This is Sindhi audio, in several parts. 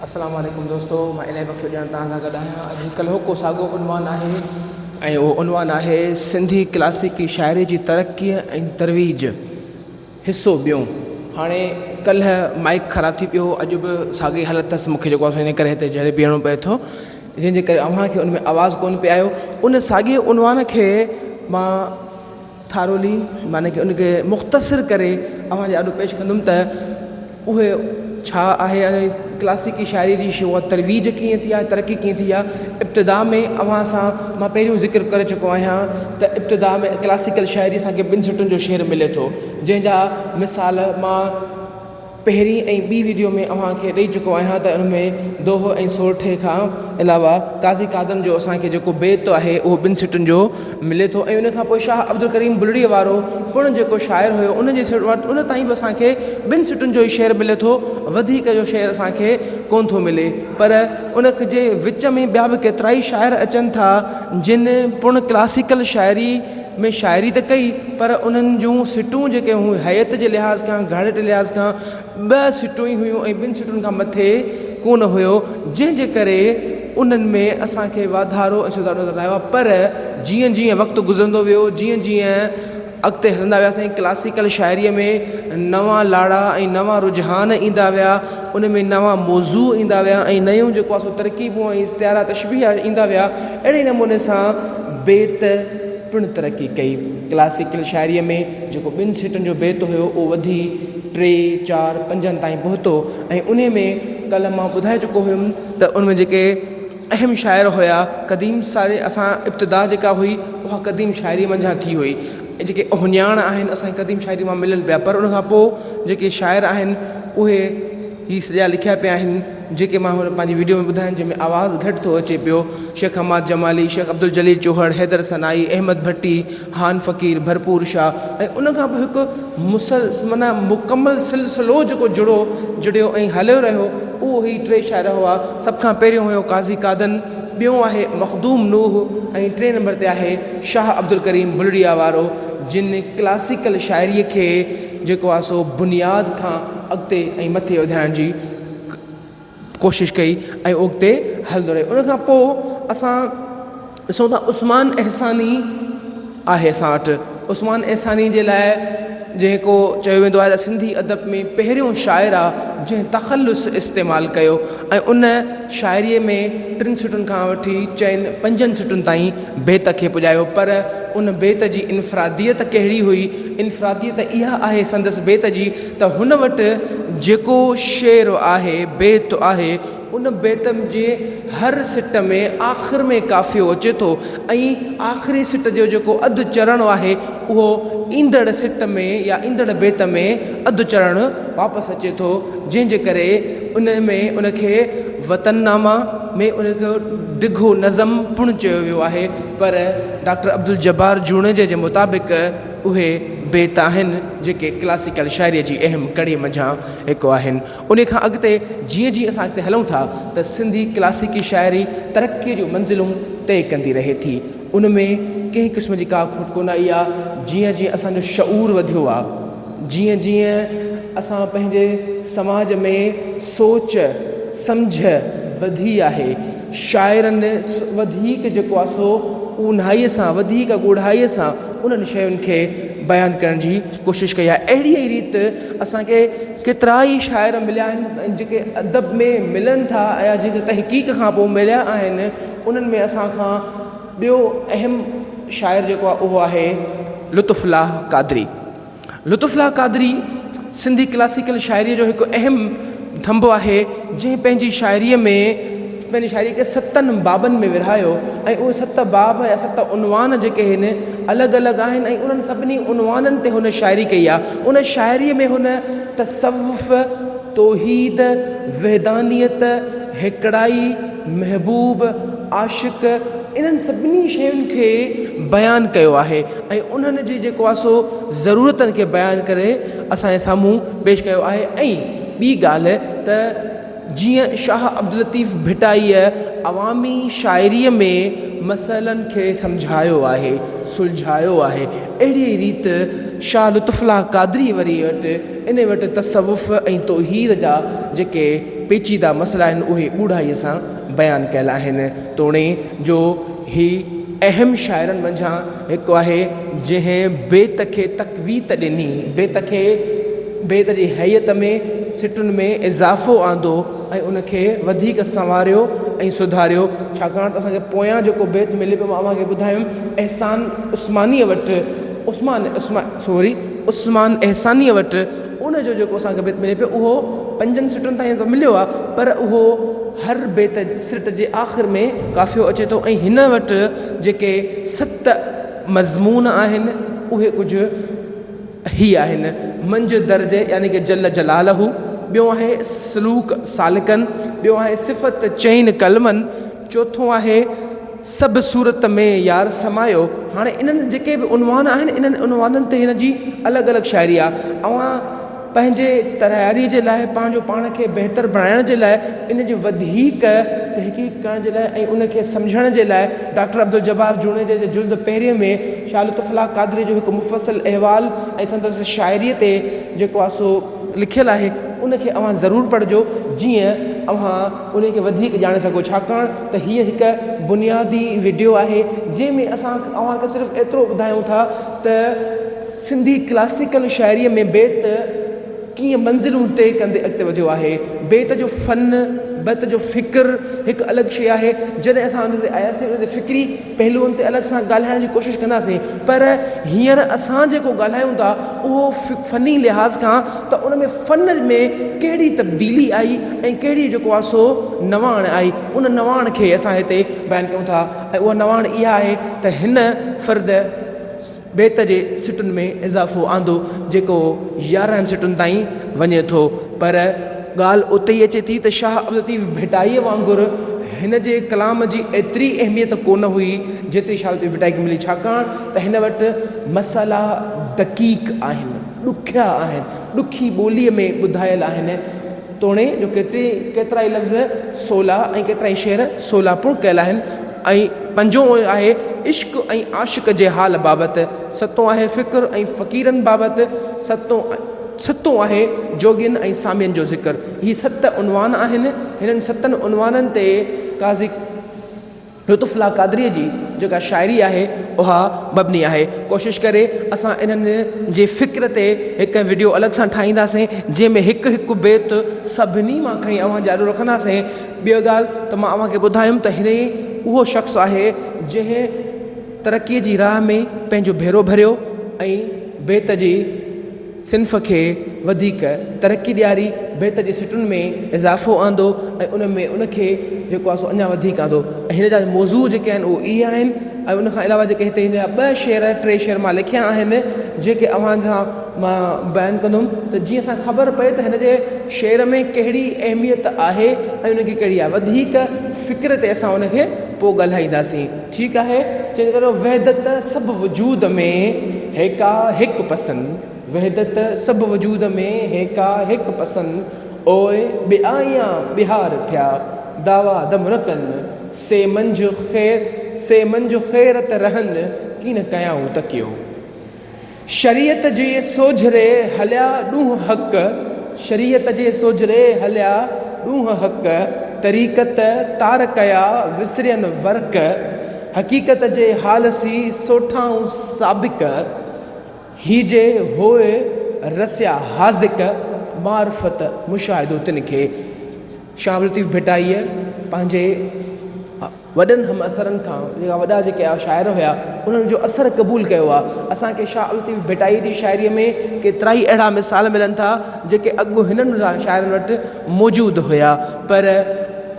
السلام عليڪم دوستو مان الاهي بخش ڄاڻ توهان سان گڏ آهيان اڄ ڪلهوڪو ساڳو عنوان آهي ۽ اهو عنوان آهي سنڌي ڪلاسيڪي شاعري جي ترقي ۽ ترويج حصو ٻيون هاڻي ڪلهه مائڪ خراب ٿي پيو هو اڄ به ساڳي حالت اٿس مونکي جيڪو آهي ان ڪري هتي جهڙي بيهڻو پئي ٿو جنهن جي ڪري اوهان کي ان ۾ آواز ڪونه پئي آيو ان ساڳي عنوان کي مان ٿارولي معنيٰ ڪه ان کي مختصر ڪري اوهان جي آڏو پيش ڪندم ته اهي ڇا آهي ۽ ڪلاسيڪي شاعري جي شروعات ترويج ڪيئن ٿي آهي ترقي ڪيئن ٿي آهي ابتدا ۾ اوهان سان مان پهريون ذڪر ڪري چڪو آهيان ته ابتدا ۾ ڪلاسيڪل شاعري اسان کي ٻن سٽن جو شعر ملي ٿو جنهن جا مثال مان پهرين ۽ ٻي وڊيو ۾ اوهان کي ڏئي چڪو آهيان ته ان ۾ دوهو ۽ سورٺي کان علاوه قاضي قادن جو اسان کي جيڪو بيت آهي اهو ٻن سٽن جو ملي ٿو ۽ ان کان پوء شاهه عبدالڪريم بلڙيء وارو پڻ جيڪو شاعر هيو ان جي وٽ ان تائين به اسان کي ٻن سٽن جو ئي شعر ملي ٿو وڌيڪ جو شعر اسان کي ڪونه ٿو ملي پر ان جي وچ ۾ ٻيا به ڪيترائي شاعر اچن ٿا جن پڻ ڪلاسيڪل شاعري ۾ شاعري ته ڪئي پر انهن جون سٽون جيڪي هيون هيئت جي لحاظ کان گهاڙيٽي لحاظ کان ٻه سٽون ئي هيون ۽ ٻن سٽن کان مٿي ڪونه هيو جنهن جي ڪري انهن ۾ اسان کي واڌارو ۽ سڌارو نظر نه آيو آهي پر جيئن جيئن وقت گذرندو ويو جيئن جيئن اڳتي هلندا وياسين ڪلاسيڪل شاعريء ۾ نوان لاڙا ۽ نوان رجحان ايندا ويا ان ۾ نوان موضوع ايندا ويا ۽ نيون جيڪو آهي سو ترڪيبون ۽ استعارا تشبيهه ايندا ويا اهڙي نموني سان بيت پڻ ترقي ڪئي. ڪلاسيڪل شاعريء ۾ جيڪو ٻن سٽن جو بيت هيو اهو وڌي ٽي، چار، پنجن تائين پهتو ۽ انهي ۾ ڪلهه مان ٻڌائي چڪو هيم ته ان ۾ جيڪي اهم شاعر هيا قديم ساري اسان ابتدا جيڪا هئي اها قديم شاعريء منجهان ٿي هئي ۽ جيڪي اهڃاڻ آهن اسان کي قديم شاعريء مان ملن پيا پر ان کان پوء جيڪي شاعر آهن اهي هي سڄا لکيا پيا آهن جيڪي مان هن پنهنجي وڊيو ۾ ٻڌايا آهن جنهن ۾ آواز گهٽ ٿو اچي پيو شيخ حماد جمالي، شيخ عبدالجليل چوهڙ، حيدر ثنائي، احمد ڀٽي، هان فقير، ڀرپور شاهه ۽ ان کان پوء هڪ مسل معنيٰ مڪمل سلسلو جيڪو جڙو جڙيو ۽ هليو رهيو اهو هي ٽي شاعر هئا سڀ کان پهريون هيو قاضي قادن ٻيون آهي مخدوم نوح ۽ ٽئين نمبر تي آهي شاهه عبدالڪريم بلڙيا وارو جن ڪلاسيڪل شاعريء کي جيڪو آهي سو بنياد کان اڳتي ۽ مٿي وڌائڻ جي ڪوشش ڪئي ۽ اڳتي هلندو رهيو ان کان پوء اسان ڏسون ٿا عثمان احساني آهي اسان وٽ عثمان احساني جي لاء جيڪو چيو ويندو آهي ته سنڌي ادب ۾ پهريون شاعر آهي جنهن تخلص استعمال ڪيو ۽ ان شاعريء ۾ ٽن سٽن کان وٺي چئن پنجن سٽن تائين بيت کي پڄايو پر ان بيت جي انفراديت ڪهڙي هئي؟ انفراديت اها آهي سندس بيت جي ته هن وٽ جيڪو شعر آهي، بيت آهي، ان بيت جي هر سٽ ۾ آخر ۾ قافيو اچي ٿو ۽ آخري سٽ جو جيڪو اڌ چرڻ آهي اهو ايندڙ سٽ ۾ يا ايندڙ بيت ۾ اڌ چرڻ واپس اچي ٿو جنهن جي ڪري ان ۾ ان کي وطن نامه ۾ ان کي ڊگهو نظم پڻ چيو ويو آهي پر ڊاڪٽر عبدالجبار جوڻيجي جي مطابق اهي بيت آهن جيڪي ڪلاسيڪل شاعريء جي اهم ڪڙي منجهان هڪ آهن. ان کان اڳتي جيئن جيئن اسان اڳتي هلون ٿا ته سنڌي ڪلاسيڪي شاعري ترقيء جون منزلون طئي ڪندي رهي ٿي. ان ۾ ڪنهن قسم جي ڪا کوٽ ڪونه آئي آهي. جيئن جيئن اسان جو شعور وڌيو آهي. جيئن جيئن اسان پنهنجي سماج ۾ سوچ سمجهه وڌي آهي، شاعرن وڌيڪ جيڪو آهي سو اونهائيء سان وڌيڪ ڳوڙهائيء سان انهن شين کي بيان ڪرڻ جي ڪوشش ڪئي آهي. اهڙيء ئي ريت اسان کي ڪيترائي شاعر مليا آهن جيڪي ادب ۾ ملن ٿا يا جيڪي تحقيق کان پوء مليا آهن انهن ۾ اسان کان ٻيو اهم شاعر جيڪو آهي اهو آهي لطف الله قادري. لطف الله قادري سنڌي ڪلاسيڪل شاعريء جو هڪ اهم ٿنڀو آهي، جنهن پنهنجي شاعريء ۾ پنهنجي شاعريء کي ستن بابن ۾ ورهايو ۽ اهي ست باب يا ست عنوان جيڪي هن الڳ الڳ آهن ۽ انهن سڀني عنوانن تي هن شاعري ڪئي آهي. ان شاعريء ۾ هن تصوف، توحيد، وحدانيت، هيڪڙائي، محبوب، عاشق انهن سڀني شين کي بيان ڪيو آهي ۽ انهن جي جيڪو آهي سو ضرورتن کي بيان ڪري اسان جي سامهون پيش ڪيو آهي ۽ ٻي ڳالهه ته جيئن شاهه عبداللطيف ڀٽائيء عوامي شاعريء ۾ مسئلن کي سمجهايو آهي، سلجهايو آهي، اهڙيء ريت شاهه لطف الله قادريء وري وٽ ان وٽ تصوف ۽ توحيد جا جيڪي پيچيده مسئلا آهن، اهي ڳوڙهائيء سان بيان ڪيل آهن. توڻي جو هي اهم شاعرن منجهان هڪ آهي، جنهن بيت کي تقويت ڏني، بيت کي بيت جي هيئت ۾ سٽن ۾ اضافو آندو ۽ ان کي وڌيڪ سنواريو ۽ سڌاريو، ڇاڪاڻ ته اسان کي پويان جيڪو بيت ملي پيو مان اوهان کي ٻڌايم احسان عثمانيء وٽ عثمان سوري عثمان احسانيء وٽ ان جو جيڪو اسان کي بيت ملي پيو اهو پنجن سٽن تائين ته مليو آهي پر اهو هر بيت سٽ جي آخر ۾ قافيو اچي ٿو ۽ هن وٽ جيڪي ست مضمون آهن اهي ڪجهه هي آهن، منجهه درجي يعني ڪه جل جلاله، ٻيو آهي سلوڪ سالڪن، ٻيو آهي صفت چئن ڪلمن، چوٿون آهي سڀ صورت ۾ يار سمايو. هاڻي انهن جيڪي به عنوان آهن انهن عنوانن تي هن جي الڳ الڳ شاعري آهي. اوهان پنهنجي تياري جي لاء پنهنجو پاڻ کي بهتر بڻائڻ جي لاء ان جي وڌيڪ تحقيق ڪرڻ جي لاء ۽ ان کي سمجهڻ جي لاء ڊاڪٽر عبدالجبار جوڻيجي جي جلد پهرين ۾ شاهه لطف الله قادري جو هڪ مفصل احوال ۽ سندس شاعريء تي جيڪو آهي سو لکيل آهي ان کي اوهان ضرور پڙهجو جيئن اوهان ان کي وڌيڪ ڄاڻي سگهو ڇاڪاڻ ته هيء هڪ بنيادي وڊيو آهي جنهن ۾ اسان اوهان کي صرف ايترو ٻڌايون ٿا ته سنڌي ڪلاسيڪل شاعريء ۾ بيت ڪيئن منزلون طئي ڪندي اڳتي وڌيو آهي. بيت جو فن، بيت جو فڪر هڪ الڳ شيء آهي. جڏهن اسان ان تي آياسين ان جي فڪري پهلوئن تي الڳ سان ڳالهائڻ جي ڪوشش ڪنداسين پر هينئر اسان جيڪو ڳالهايون ٿا اهو فني لحاظ کان ته ان ۾ فن ۾ ڪهڙي تبديلي آئي ۽ ڪهڙي جيڪو آهي سو نواڻ آئي ان نواڻ کي اسان هتي بيان ڪيون ٿا ۽ اها نواڻ اها آهي ته هن فرد بيت جي سٽن ۾ اضافو آندو جيڪو 11 سٽن تائين وڃي ٿو پر ڳالهه اتي ئي اچي ٿي ته شاهه عبداللطيف ڀٽائيء وانگر هن جي ڪلام جي ايتري اهميت ڪونه هئي جيتري شاهه لطيف ڀٽائي کي ملي ڇاڪاڻ ته هن وٽ مسئلا دقيق آهن ڏکيا آهن ڏکي ٻوليء ۾ ٻڌايل آهن توڻي جو ڪيتري ڪيترائي لفظ سولا ۽ ڪيترائي شعر سولا پڻ ڪيل آهن ۽ پنجون آهي عشق ۽ عاشق جي حال بابت، ستون آهي فڪر ۽ فقيرن بابت، ستون ستون آهي جوڳين ۽ سامين جو ذڪر. هي ست عنوان آهن. هنن ستن عنوانن تي قاضي لطف الله قادريء جي جيڪا شاعري آهي اها مبني آهي. ڪوشش ڪري اسان انهن جي فڪر تي هڪ وڊيو الڳ سان ٺاهينداسين جنهن ۾ هڪ هڪ بيت سڀني مان کڻي اوهان جي آڏو رکنداسين. ٻيو ڳالهه ته مان اوهان کي ٻڌايم ته هن اهو شخص آهي جنهن ترقيء جي راهه ۾ پنهنجو ڀيرو ڀريو ۽ بيت جي صنف کي وڌيڪ ترقي ڏياري، بيت جي سٽن ۾ اضافو آندو ۽ ان ۾ ان کي جيڪو آهي سو اڃا وڌيڪ آندو ۽ هن جا موضوع جيڪي آهن اهي اهي آهن ۽ ان کان علاوه جيڪي هتي هن جا ٻه شعر ٽي شعر مان لکيا آهن جيڪي اوهان سان مان بيان ڪندم ته جيئن اسان کي خبر پئي ته هن جي شعر ۾ ڪهڙي اهميت آهي ۽ ان کي ڪهڙي آهي وڌيڪ فڪر تي اسان ان کي پوء ڳالهائينداسين ٺيڪ آهي چئي ٿو وحدت سڀ وجود ۾ هيڪا هڪ پسند وحدت سڀ وجود ۾ هيڪا هڪ پسند اوء ٻيائيان ٻهار ٿيا دعويٰ دم نه ڪن سي منجهه خير سي منجهه خيرت رهن ڪين ڪيائون تڪيو. شريعت جي سوجهري هليا ڏونهه حق، شريعت جي سوجهري هليا ڏونهه حق، طريقت تار ڪيا وسرين ورق، حقيقت جي حال سي سوٺائون سابق، هي جي هوء رسيا حاذق، معرفت مشاهدو تن کي. شاهه لطيف ڀٽائيء پنهنجي. وڏن همعصرن کان جيڪا وڏا جيڪي شاعر هيا انهن جو اثر قبول ڪيو آهي. اسان کي شاهه لطيف ڀٽائي جي شاعريء ۾ ڪيترائي اهڙا مثال ملن ٿا جيڪي اڳ هنن شاعرن وٽ موجود هيا پر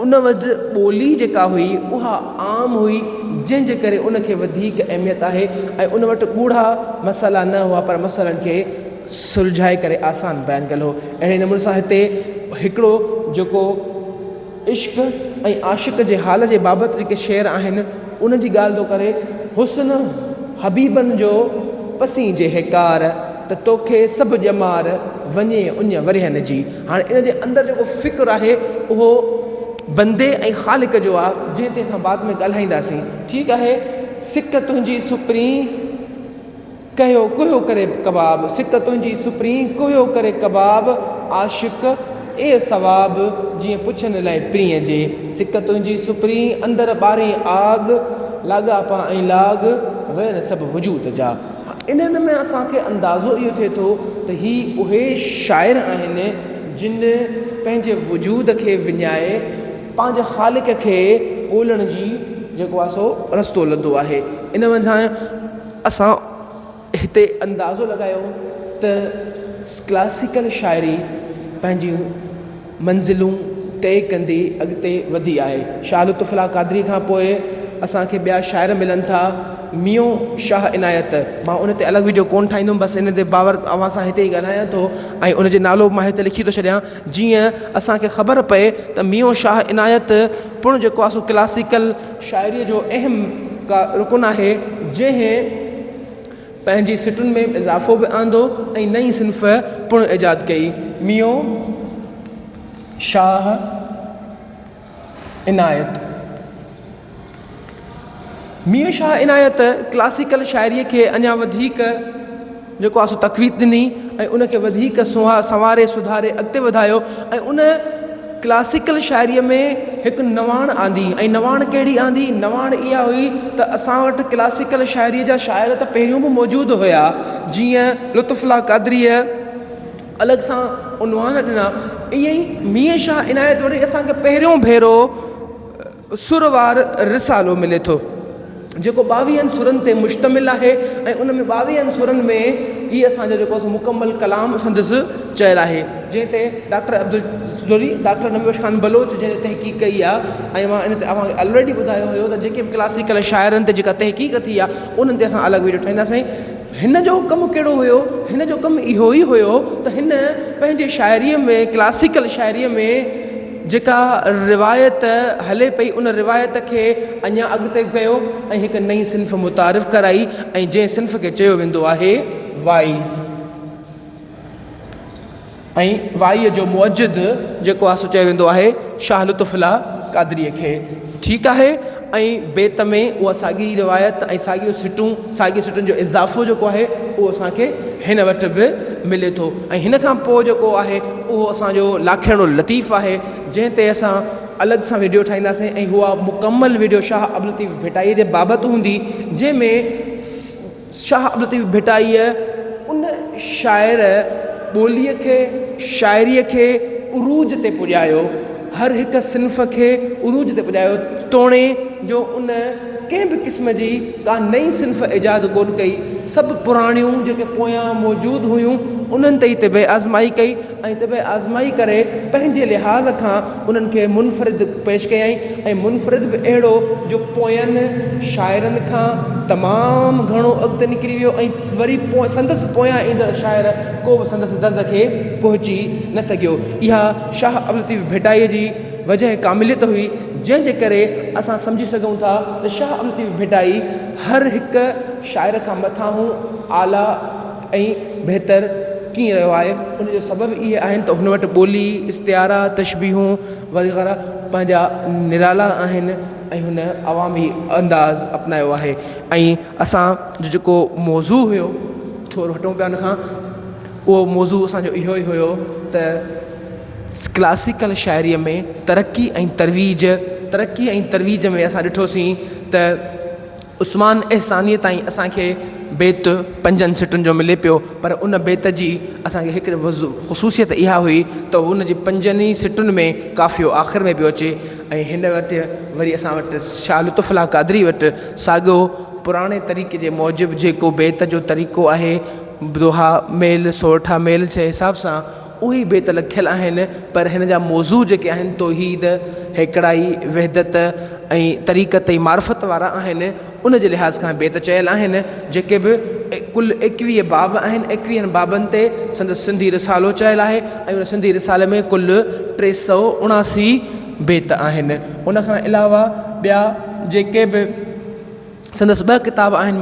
ان وٽ ٻولي جيڪا هئي اها عام هئي جنهن جي ڪري ان کي وڌيڪ اهميت آهي ۽ ان وٽ ڳوڙها مسئلا نه هئا پر مسئلن کي سلجهائي ڪري آسان بيان ڪيل هو. اهڙي نموني سان هتي هڪڙو جيڪو عشق ۽ عاشق جي حال جي بابت جيڪي شعر آهن ان جي ڳالهه ٿو ڪري، حسن حبيبن جو پسين جي هيڪار، ته توکي سڀ ڄمار وڃي اڃ ورهين جي. هاڻي ان جي اندر جيڪو فڪر آهي اهو بندي ۽ خالق جو آ جنهن تي اسان بعد ۾ ڳالهائينداسين. ٺيڪ آهي سڪ تنهنجي سپرين ڪهيو ڪهيو ڪري ڪباب، سڪ تنهنجي سپرين ڪهيو ڪري ڪباب، عاشق اي ثواب جيئن پڇن لئه پرينء جي، سڪ تنهنجي سپرين اندر ٻارين آڳ، لاڳاپا ۽ لاڳ وين سڀ وجود جا. انهن ۾ اسان کي اندازو اهو ٿئي ٿو ته هي اهي شاعر آهن جن پنهنجي وجود کي وڃائي پنهنجي خالق کي ڳولڻ جي جيڪو آهي سو رستو لڌو آهي. ان منجهان اسان هتي اندازو لڳايو ته ڪلاسيڪل شاعري پنهنجيون منزلون طئي ڪندي اڳتي وڌي آهي. شاهه لطف الله قادري کان پوء اسان کي ٻيا شاعر ملن ٿا. ميون شاهه عنايت، مان ان تي الڳ وڊيو ڪونه ٺاهيندم بس ان تي باور اوهان سان هتي ئي ڳالهايان ٿو ۽ ان جي نالو به مان هتي لکي ٿو ڇڏيان جيئن اسان کي خبر پئي ته ميون شاهه عنايت پڻ جيڪو آهي سو ڪلاسيڪل شاعريء جو اهم رڪن آهي جنهن پنهنجي سٽن ۾ اضافو به آندو ۽ نئين صنف پڻ ايجاد ڪئي. ميون شاهه عنايت. ميون شاهه عنايت ڪلاسيڪل شاعريء کي اڃا وڌيڪ جيڪو آهي سو تقويت ڏني ۽ ان کي وڌيڪ سنواري سڌاري اڳتي وڌايو ۽ ان ڪلاسيڪل شاعريء ۾ هڪ نواڻ آندي ۽ نواڻ ڪهڙي آندي؟ نواڻ اها هئي ته اسان وٽ ڪلاسيڪل شاعريء جا شاعر ته پهريون به موجود هيا جيئن لطف الله قادريء الڳ سان عنوان ڏنا ائين ئي ميين شاهه عنايت وٽ اسان کي پهريون ڀيرو سر وار رسالو ملي ٿو، جيڪو ٻاويهن سرن تي مشتمل آهي ۽ ان ۾ ٻاويهن سرن ۾ ئي اسان جو جيڪو سو مڪمل ڪلام سندس چيل آهي، جنهن تي ڊاڪٽر عبدال سوري ڊاڪٽر نبي بخش خان بلوچ جنهن تي تحقيق ڪئي آهي ۽ مان ان تي اوهان کي الريڊي ٻڌايو هيو ته جيڪي به ڪلاسيڪل شاعرن تي جيڪا تحقيق ٿي آهي انهن تي اسان الڳ ويڊيو ٺاهينداسين. هن جو ڪم ڪهڙو هيو؟ هن جو ڪم اهو ئي هيو ته هن پنهنجي شاعريء ۾ ڪلاسيڪل شاعريء ۾ جيڪا روايت هلي پئي ان روايت کي اڃا اڳتي ڪيو ۽ هڪ نئين صنف متعارف ڪرائي ۽ جنهن صنف کي چيو ويندو آهي وائي. ۽ وائيء جو موجد جيڪو آهي سو چيو ويندو آهي شاهه لطف الله قادريء کي. ٺيڪ آهي ۽ بيت ۾ اها ساڳي روايت ۽ ساڳيون سٽون، ساڳين سٽن جو اضافو جيڪو آهي اهو اسان کي هن وٽ به ملي ٿو ۽ هن کان پوء جيڪو آهي اهو اسان جو لاکيڻو لطيف آهي جنهن تي اسان الڳ سان وڊيو ٺاهينداسين ۽ اها مڪمل وڊيو شاهه عبداللطيف ڀٽائيء جي بابت هوندي جنهن ۾ شاهه عبداللطيف ڀٽائيء ان شاعر ٻوليء کي، شاعريء کي عروج تي پڄايو، هر هڪ صنف کي عروج تي پڄايو، توڻي جو ان ڪنهن به قسم جي ڪا نئين صنف ايجاد ڪونه ڪئي، سڀ پراڻيون جيڪي پويان موجود هيون، انهن تي ئي طبع آزمائي ڪئي ۽ طبع آزمائي ڪري پنهنجي لحاظ کان انهن کي منفرد پيش ڪيائين ۽ منفرد به اهڙو جو پوين شاعرن کان تمام گهڻو اڳتي نڪري ويو ۽ وري سندس پويان ايندڙ شاعر ڪو به سندس دز کي پهچي نه سگهيو. اها شاهه عبداللطيف ڀٽائيء جي وجهه ڪامليت هئي، جنهن جي ڪري اسان سمجهي سگهون ٿا ته شاهه عبداللطيف ڀٽائي هر هڪ شاعر کان مٿانهون، اعليٰ ۽ بهتر ڪيئن رهيو آهي، ان جو سبب اهي آهن ته هن وٽ ٻولي، استعارا، تشبيهون وغيره پنهنجا نرالا آهن ۽ هن عوامي انداز اپنايو آهي ۽ اسان جو جيڪو موضوع هيو ٿورو هٽون پيا ان کان اهو موضوع اسان جو اهو ئي هيو ته ڪلاسيڪل شاعريء ۾ ترقي ۽ ترويج ترقي ۽ ترويج ۾ اسان ڏٺوسين ته عثمان احسانيء تائين اسان کي بيت پنجن سٽن جو ملي پيو پر ان بيت جي اسان کي هڪ خصوصيت اها هئي ته ان جي پنجن ئي سٽن ۾ قافيو آخر ۾ پيو اچي ۽ هن وٽ وري اسان وٽ شاهه لطف الله قادري وٽ ساڳيو پراڻي طريقي جي موجب جيڪو بيت جو طريقو آهي دوها ميل سورٺا ميل جي حساب سان اهي ئي بيت لکيل آهن پر هن جا موضوع جيڪي آهن توحيد، هيڪڙائي، وحدت ۽ طريقت ۽ معرفت وارا آهن ان جي لحاظ کان بيت چيل آهن جيڪي به ڪل ايڪويهه باب آهن ايڪويهن بابن تي سندس سنڌي رسالو چيل آهي ۽ ان سنڌي رسالي ۾ ڪل 379 بيت آهن ان کان علاوه ٻيا جيڪي به سندس ٻه ڪتاب آهن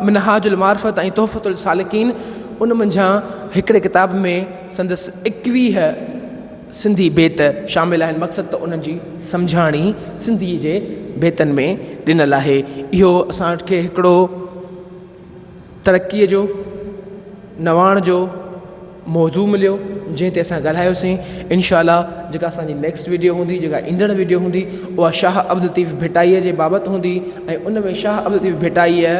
منهاج المعرفت ۽ تحفة السالڪين ان منجهان هڪڙي ڪتاب ۾ سندس ايڪويهه سنڌي بيت شامل آهن مقصد ته انهن جي سمجهاڻي سنڌي جي بيتن ۾ ڏنل آهي. اهو اسان کي هڪڙو ترقيء جو نواڻ جو موضوع مليو جنهن تي اسان ڳالهايوسين انشاء الله جيڪا اسان جي نيڪسٽ ويڊيو هوندي جيڪا ايندڙ ويڊيو هوندي اها شاهه عبداللطيف ڀٽائيء جي بابت هوندي ۽ ان ۾ شاهه عبداللطيف ڀٽائيء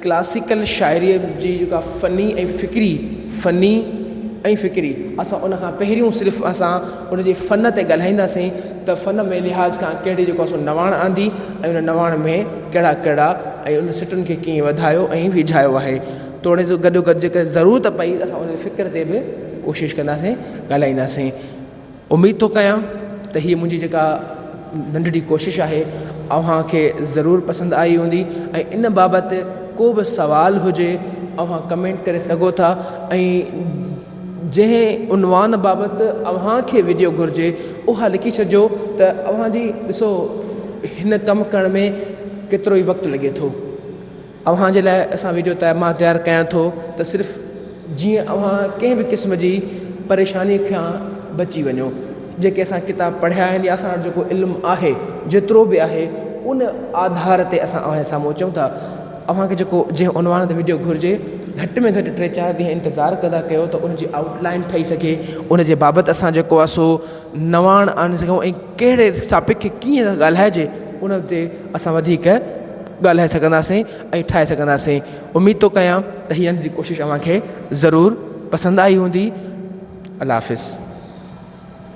ڪلاسيڪل شاعريء جي جيڪا فني ۽ فڪري فني ۽ فڪري اسان ان کان پهريون صرف اسان ان جي فن تي ڳالهائينداسين ته فن ۾ لحاظ کان ڪهڙي جيڪو آهي سو نواڻ آندي ۽ ان نواڻ ۾ ڪهڙا ڪهڙا ۽ ان سٽن کي ڪيئن وڌايو ۽ ويجهايو آهي توڙي جو گڏو گڏ جيڪڏهن ضرورت پئي ته اسان ان جي فڪر تي به ڪوشش ڪنداسين ڳالهائينداسين اميد ٿو ڪيان ته هيء منهنجي جيڪا ننڍڙي ڪوشش آهي اوهان کي ضرور پسند آئي هوندي ۽ ان بابت ڪو به سوال هجي اوهان ڪمينٽ ڪري سگهو ٿا ۽ جنهن عنوان بابت اوهان کي وڊيو گهرجي اها لکي ڇڏجو ته اوهان جي ڏسو هن ڪم ڪرڻ ۾ ڪيترو ئي وقت لڳي ٿو اوهان جي لاء اسان وڊيو تيار مان تيار ڪيان ٿو ته صرف جيئن اوهان ڪنهن به قسم جي پريشاني کان بچي وڃو جيڪي اسان ڪتاب پڙهيا آهن يا اسان وٽ جيڪو علم آهي جيترو به آهي ان آڌار تي اسان اوهان جي سامهون اچون ٿا اوهان کي جيڪو جنهن عنوان تي وڊيو گهرجي گهٽ ۾ گهٽ ٽي چار ڏينهن انتظار ڪندا ڪيو ته ان جي آئوٽ لائن ٺهي سگهي ان جي بابت اسان جيڪو آهي سو نواڻ آڻي سگهون ۽ ڪهڙي ٽاپڪ کي ڪيئن ڳالهائجي ان تي اسان وڌيڪ ڳالهائي سگهنداسين ۽ ٺاهي سگهنداسين اميد ٿو ڪيان ته هي ننڍڙي ڪوشش اوهان کي ضرور پسند آئي هوندي الله حافظ.